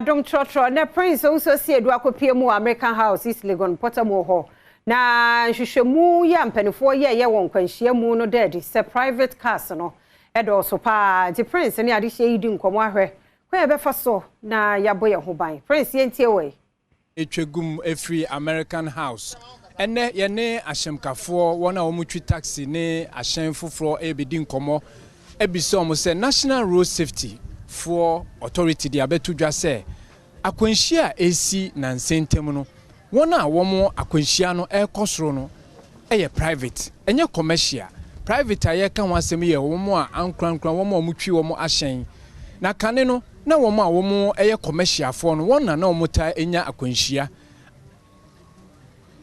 Dom trɔtrɔ na Prince nso si edu akɔpie mu wɔ American House, East Legon mpɔtam wɔ hɔ. Na nhwehwɛmu yɛ a mpanimfoɔ yɛɛyɛ wɔ nkwanhyia mu no dɛ sɛ private cars no ɛdɔɔso paa, nti Prince ne adehyɛ yi di nkɔmmɔ ahwɛ kwan yɛbɛfa so na yɛabɔ yɛn ho ban. Prince, yɛntie wɔ yi. Etwa gum efiri American House. Ɛnɛ yɛne ahyɛnkafoɔ, wɔn a wɔtwi taxi ne ahyɛn foforɔ, ɛrebɛdi nkɔmmɔ ebisa wɔn sɛ National Road Safety foɔ Authority de abɛto dwa sɛ akwanhyia a esi nansa ntam no, wɔn a wɔn akwanhyia no ɛrekɔ soro no ɛyɛ private, ɛnyɛ commercial. Private a yɛka ho asɛm yɛ wɔn a ankorankora, wɔn a wɔtwi wɔn ahyɛn. Na kane no na wɔn a wɔn ɛyɛ commercialfoɔ no, wɔn na na wɔn taa nya akwanhyia.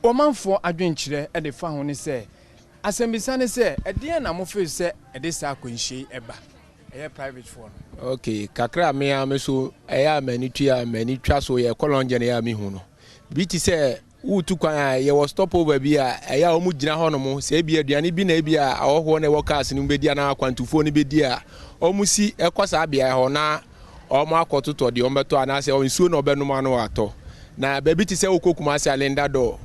Ɔmanfoɔ adwenkyerɛ de fa ho ne sɛ, asɛmbisa ne sɛ, ɛdeɛn na mofee sɛ ɛde saa akwanhyia yi ɛba, ɛyɛ private foɔ no? Ok, kakra a mea me so ɛyɛ a m'ani tua, m'ani twa so yɛ kɔlɔngyɛ no, yɛ a mehu no bi te sɛ wotu kwan a yɛwɔ stop over bi a ɛyɛ a wɔn gyina hɔ nom sɛ ebi aduane bi na ebi a ahɔhoɔ na ɛwɔ cars no mu bɛdi anaa akwantufoɔ no bɛdi a, wɔn si ɛkɔ saa beaeɛ hɔ na wɔn akɔtotɔ deɛ wɔn bɛtɔ anaasɛ nsuo na ɔbɛnom ano atɔ. Na baabi te sɛ wokɔ Kumasi Alinda dɔ,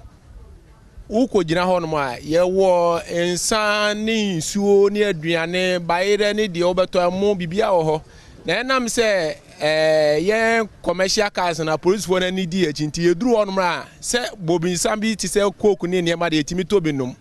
wokɔ gyina hɔ nom a yɛwɔ nsa ne nsuo ne aduane, bayerɛ ne deɛ wobɛtɔ, ɛmo, biribiara wɔ hɔ. Na ɛnam sɛ yɛn commercial cars na polisifoɔ no ani di akyi nti, yɛduru hɔ nom a, sɛ bobinsa bi te sɛ Coke ne nneɛma deɛ, yɛtumi tɔ bi nom.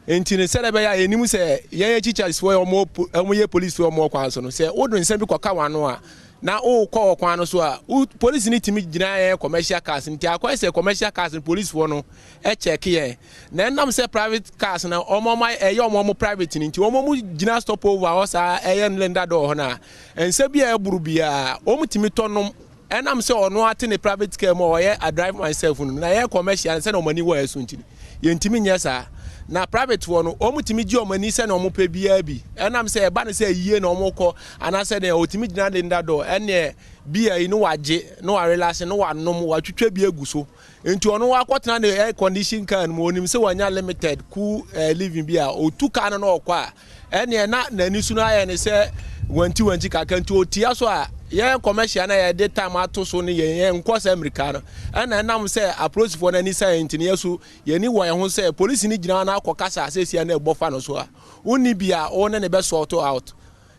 Nti no, sɛdeɛ ɛbɛyɛ a yɛnim sɛ yɛn akyikyasefoɔ yɛ ɔmo yɛ polisifoɔ, ɔmo wɔ kwan so no, sɛ wode nsa bi kɔka wɔn ano a na wokɔ wɔ kwan no so a, polisi no tumi gyina yɛn commercial cars. Nti akɔyɛ sɛ commercial cars no, polisifoɔ no ɛkyɛke yɛn. Na ɛnam sɛ private cars na ɔmo ɛyɛ ɔmo private no nti, ɔmo gyina stop over hɔ saa, ɛyɛ Linda Dor hɔ no a, nsa bi a ɛboro biara ɔmo tumi tɔ nom, ɛnam sɛ ɔno ate ne private car mu a ɔyɛ "I drive myself" no. Na yɛn commercial no, sɛdeɛ ɔmo ani wɔ ɛso nti, yɛntumi nyɛ saa. Na private foɔ no, wɔn tumi gye wɔn ani sɛnea wɔn pɛ biara bi, ɛnam sɛ ɛba no sɛ yie na wɔn kɔ anaasɛ deɛ ɔtumi gyina Linda Dor ɛneɛ bia yi no, wagye na warelax na wanom, watwitwa bi agu so. Nti ɔno wakɔtena ne air condition car no mu, onim sɛ wanya limited cool living bi a otu car no na ɔkɔ a, ɛneɛ na n'ani so no ayɛ ne sɛ wanti wanti kakra. Nti otia so a, yɛn commercial na yɛde time ato so no, yɛn nkɔ sɛ mmirika no. Ɛna ɛnam sɛ apolisifoɔ no ani sa yɛn nti no, yɛ so yɛni wɔ yɛn ho sɛ polisi no gyina hɔ na akɔ kasa asɛsia na ɛbɔ fa no so a, wonni bi a wɔn ne ne bɛ sort out.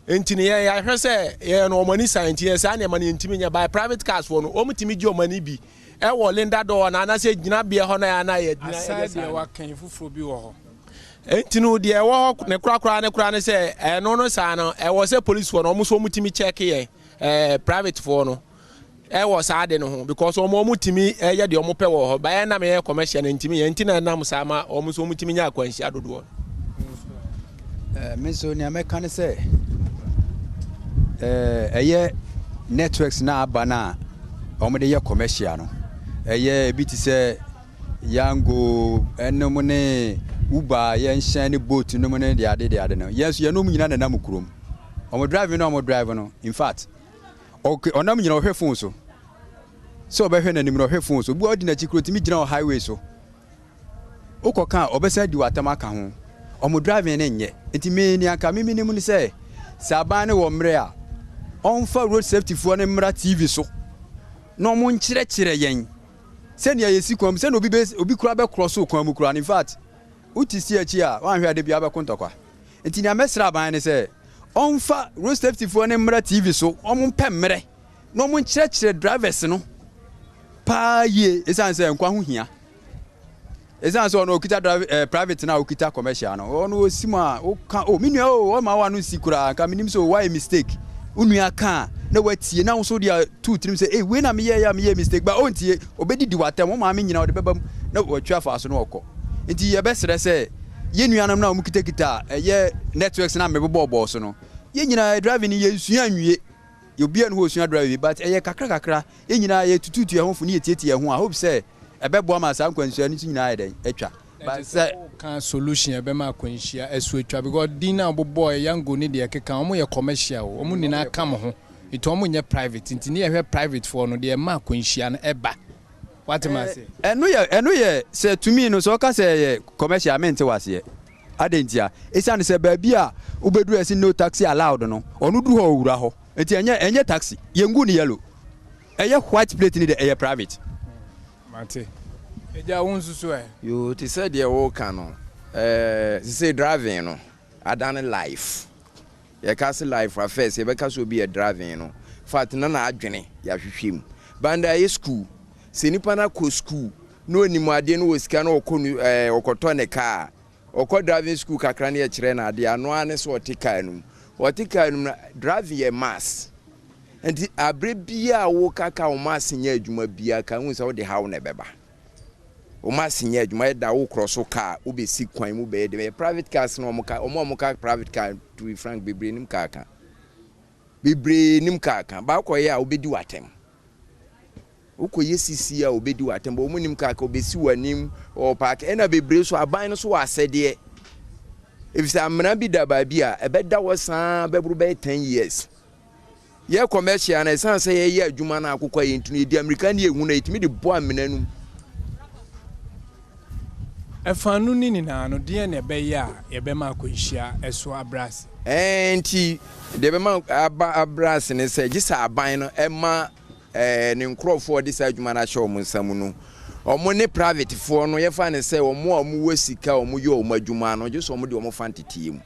Nti no, yɛn yɛahwɛ sɛ yɛn no, wɔn ani sa nti, yɛn saa nneɛma no yɛntumi nyɛ. By private cars foɔ no, wɔn tumi gye wɔn ani bi ɛwɔ Linda Dor na anaasɛ gyinabea hɔ na yɛ ana yɛ gyina. Aside deɛ wakan, foforɔ bi wɔ hɔ? Nti no, deɛ ɛwɔ hɔ ne korakora ne kora ne sɛ ɛno no saa no, ɛwɔ sɛ polisifoɔ no, wɔn nso wɔn tumi check yɛn private foɔ no ɛwɔ saa de no ho, because wɔn tumi ɛyɛ deɛ wɔn pɛ wɔ hɔ. Bayɛ nam yɛ commercial no ntumi yɛn, nti na ɛnam saa ma wɔn nso wɔn tumi nya akwanhyia dodoɔ. Me nso nea mɛka ne sɛ ɛyɛ networks na aba no a wɔde yɛ commercial no, ɛyɛ ebi te sɛ Yango ɛnom ne Uber, yɛnhyɛn ne Bolt nom ne de ade de ade no, yɛn nso yɛnom nyinaa nenam kurom. Wɔn drive no a wɔn drive no, in fact, ɔnam nyina ɔhwɛ phone so sɛ ɔbɛhwɛ n'anim na ɔhwɛ phone so. Obi a ɔdi n'akyi kuro tumi gyina wɔ highway so, wokɔka a, ɔbɛsan di w'atam aka ho. Ɔmo driving ne nyɛ. Nti me nea nka me minim ne sɛ aban ne wɔ mmerɛ a ɔmfa road safety foɔ no mmra TV so na ɔmo nkyerɛkyerɛ yɛn sɛnea yɛsi kwan mu, sɛnea obi bɛ obi kura bɛkorɔ so kwan mu kura no. In fact, wote si akyi a, woanhwɛ ade bi abɛko ntɔkwa. Nti nea mɛsrɛ aban ne sɛ ɔmfa road safety foɔ no mmra TV so, ɔmo mpɛ mmerɛ na ɔmo nkyerɛkyerɛ drivers no paa yie, ɛsiane sɛ nkwa ho hia. Ɛsiane sɛ ɔno ɔkita drive private na ɔkita commercial no, ɔno ɔsi mu a woka o, me nua o, ɔma wa no nsi koraa. Nka menim sɛ o, wayɛ mistake. Wo nua ka a na watie na wo so deɛ tu tirim sɛ, ei, wei na meyɛ yɛ a meyɛ mistake ba. Ɔntie, ɔbɛdidi w'atɛm, wo maame nyina ɔde bɛba mu na watwi afa so na ɔkɔ. Nti yɛbɛsrɛ sɛ yɛn nuanom na wɔn kitakita ɛyɛ networks na mebobɔɔbɔɔ so no, yɛn nyinaa driving no yɛnsua nwie. Obiara ne hɔ osua drive bi, but ɛyɛ kakra kakra. Yɛn nyinaa yɛtututu yɛn ho fo ne yɛtietie yɛn ho a, hope sɛ ɛbɛboa ma saa nkwansua no nso nyinaa yɛ dɛn atwa. But sɛ ka solution ɛbɛma akwanhyia ɛso atwa, because din na ɔbobɔ Yango ne deɛ ɛkeka, wɔn yɛ commercial, wɔn nyinaa ka mo ho, nti wɔn nyɛ private. Nti ne yɛhwɛ private foɔ no deɛ, ɛma akwanhyia no ɛba, wate ma ase? Ɛno yɛ sɛ tumi no sɛ ɔka sɛ ɛyɛ commercial, mente waseɛ adɛn ntia? Ɛsiane sɛ baabi a wobɛduru ɛsi "no taxi allowed" no, ɔno duru hɔ, ɔwura hɔ. Nti ɛnyɛ taxi, yɛngu ne yellow. Ɛyɛ white plate no deɛ ɛyɛ private. Mate. Agya wo nso so ɛ? Yoo te sɛ deɛ woka no eh, sesei driving no adane life. Yɛka se life a first yɛbɛka sɛ obi yɛ driving no fact na n'adwene yɛahwehwɛ mu. But ndɛ ayɛ school. Sɛ nipa no akɔ school na onim adeɛ na ɔwɔ sika na ɔkɔ nu eh, ɔkɔtɔ ne car a, ɔkɔ driving school kakra na yɛkyerɛ no adeɛ a, ano ara ne sɛ ɔte car no mu. Ɔte car no mu no, driving yɛ maths. Nti aberɛ biara a woka car wo maths nyɛ adwuma biara ka hu sɛ wode haw na ɛbɛba. Wo maths nyɛ adwuma ɛda wo korɔ so car wobɛsi kwan mu bɛyɛ deɛ private cars no wɔn ka wɔn a wɔn ka private car to be frank bebree nim car ka. Bebree nim car ka. Ba wokɔyɛ a wobɛdi w'atɛm. Wokɔyɛ sisi a wɔbɛdi wo atɛm, but wɔn nim kaka wɔbɛsi w'anim, wɔpaake, ɛna bebree nso aban no nso wɔ asɛdeɛ. Efisɛ amena bi da baabi a ɛbɛda hɔ saa bɛboro bɛyɛ 10 years. Yɛ commercial no ɛsiane sɛ yɛyɛ adwuma no akokɔ yɛ nti no yɛdi amirika ne yɛhu no yɛtumi de bɔ amena no mu. Ɛfa no ne nyinaa no, deɛn na ɛbɛyɛ a yɛbɛma akwanhyia so abrɛ ase? Ɛɛ nti deɛ ɛbɛma aba abrɛ ase ne sɛ gye sɛ aban no ma ɛɛ ne nkorɔfoɔ a ɔde saa adwuma no ahyɛ wɔn nsa mu no, wɔn ne privatefoɔ no, yɛfa no sɛ wɔn a wɔwɔ sika a wɔyɛ wɔn adwuma no, gye sɛ wɔde wɔn fa nteteɛ mu.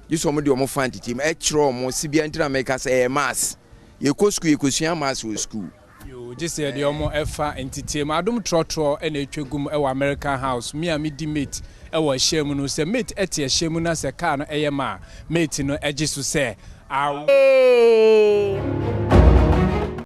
Gye sɛ wɔde wɔn fa nteteɛ mu, ɛkyerɛ wɔn, sibia nti na meka sɛ ɛyɛ maths. Yɛkɔ sukuu, yɛkɔsua maths wɔ sukuu. Yoo, gye sɛ yɛde wɔn fa nteteɛ mu. Adom trɔtrɔ na ɛtwa gu mu wɔ American House. Me a medi mate wɔ ɛhyɛn mu no, sɛ mate te ɛhyɛn mu na sɛ car no yɛ ma a, mate no gye so sɛ aw. Eeii.